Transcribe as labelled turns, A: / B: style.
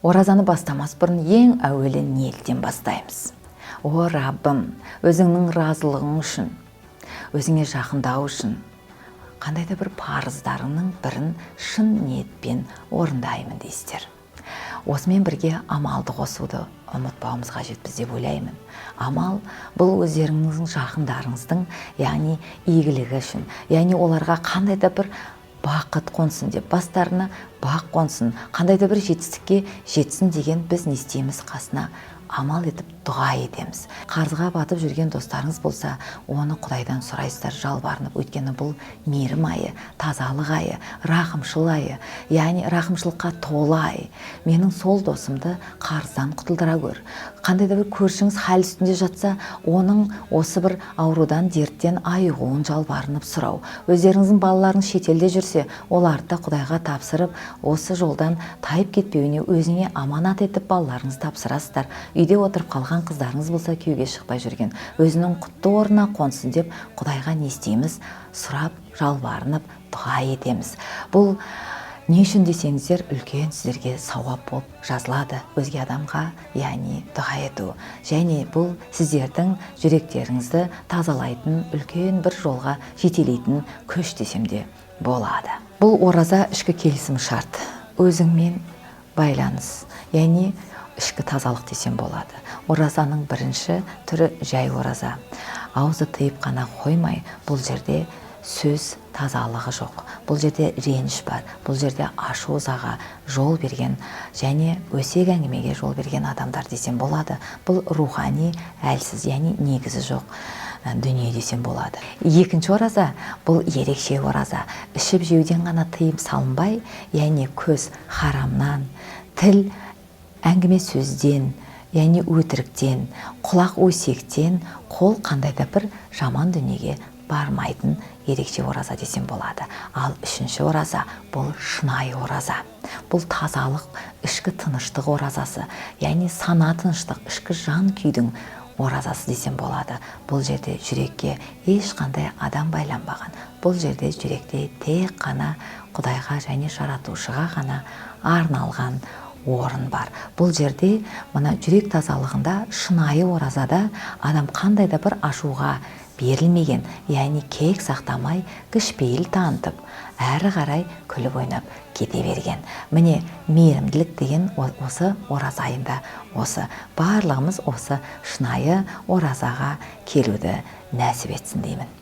A: Оразаны бастамас бұрын ең әуелі ниеттен бастаймыз. О Раббым, өзіңнің разылығың үшін, өзіңе жақындау үшін қандай да бір парыздарыңның бірін шын ниетпен орындаймын дейсіздер. Осымен бірге амалды қосуды ұмытпауымыз қажетпіз деп ойлаймын. Амал бұл өздеріңіздің жақындарыңыздың, яғни игілігі үшін, яғни оларға қандай да бір бақыт қонсын деп, бастарына бақ қонсын, қандай да бір жетістікке жетсін деген біз не істейміз? Қасына амал етіп дұға етеміз. Қарызға батып жүрген достарыңыз болса, оны Құдайдан сұрайсыздар жалбарынып, өйткені бұл мейірім айы, тазалық айы, рақымшыл айы, яғни рақымшылыққа толы ай. Менің сол досымды қарыздан құтылдыра көр. Қандай да бір көршіңіз хал үстінде жатса, оның осы бір аурудан, дерттен айығуын жалбарынып сұрау. Өздеріңіздің балаларыңыз шетелде жүрсе, оларды да Құдайға тапсырып, осы жолдан тайып кетпеуіне өзіңе аманат етіп балаларыңызды тапсырасыздар. Үйде отырып қалған қыздарыңыз болса, күйеуге шықпай жүрген, өзінің құтты орнына қонсын деп Құдайға не істейміз? Сұрап, жалбарынып дұға етеміз. Бұл не үшін десеңіздер, үлкен сіздерге сауап болып жазылады өзге адамға, яғни дұға ету. Және бұл сіздердің жүректеріңізді тазалайтын, үлкен бір жолға жетелейтін күш десем де болады. Бұл ораза ішкі келісім шарт, өзіңмен байланыс, яғни ішкі тазалық десем болады. Оразаның бірінші түрі жай ораза. Аузы тыйып қана қоймай, бұл жерде сөз тазалығы жоқ, бұл жерде реніш бар, бұл жерде ашу ызаға жол берген және өсек әңгімеге жол берген адамдар десем болады. Бұл рухани әлсіз, яғни негізі жоқ дүние десем болады. Екінші ораза бұл ерекше ораза. Ішіп жеуден ғана тыйым салынбай, яғни көз харамнан, тіл әңгіме сөзден, яғни өтіріктен, құлақ өсектен, қол қандай да бір жаман дүниеге бармайтын ерекше ораза десем болады. Ал үшінші ораза бұл шынайы ораза. Бұл тазалық, ішкі тыныштық оразасы, яғни сана тыныштық, ішкі жан күйдің оразасы десем болады. Бұл жерде жүрекке ешқандай адам байланбаған. Бұл жерде жүректе тек қана Құдайға және Жаратушыға ғана арналған орын бар. Бұл жерде мына жүрек тазалығында, шынайы оразада адам қандай да бір ашуға берілмеген, яғни кек сақтамай, кішіпейіл танытып, әрі қарай күліп ойнап кете берген. Міне, мейірімділік деген осы ораза айында осы. Барлығымыз осы шынайы оразаға келуді нәсіп етсін деймін.